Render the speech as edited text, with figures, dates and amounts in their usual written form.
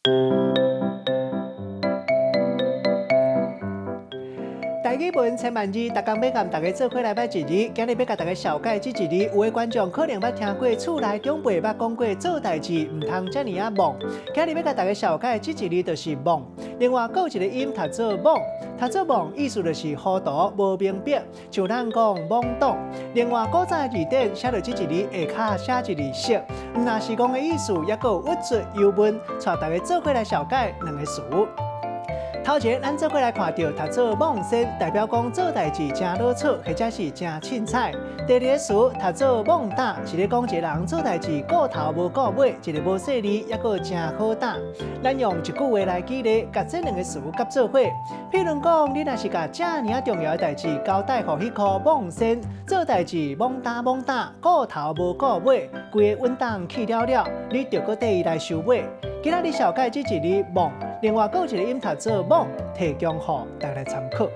台語文千萬字，逐工欲共大家做伙來捌一字。今日欲共大家紹介這一字，有的觀眾可能捌聽過，厝內長輩捌講過做代誌毋通遮爾仔妄。今日欲共大家紹介這一字就是妄。另外，閣有一個音讀做懵，讀做妄，意思就是糊塗、無明白，像咱講懵懂。另外，古早的字典寫著這一字，下跤寫一字色，毋但是戇的意思，猶閣有鬱卒、憂悶，帶大家做伙來紹介兩个詞。頭前咱做伙來看著讀做妄仙，代表講做代誌誠囉嗦，或者是誠凊彩。第二个詞讀做妄膽，是咧講一个人做代誌顧頭無顧尾，一个無細膩，猶閣誠好膽。咱用一句話來舉例，共這兩个詞合做伙。譬如講，你若是共遮爾仔重要的代誌交代予彼箍妄仙，做代誌懵膽懵膽，顧頭無顧尾，規个穩當去了了，你著閣綴伊來收尾。今仔日紹介這一字妄，另外閣有一个音讀做懵，提供予大家來參考。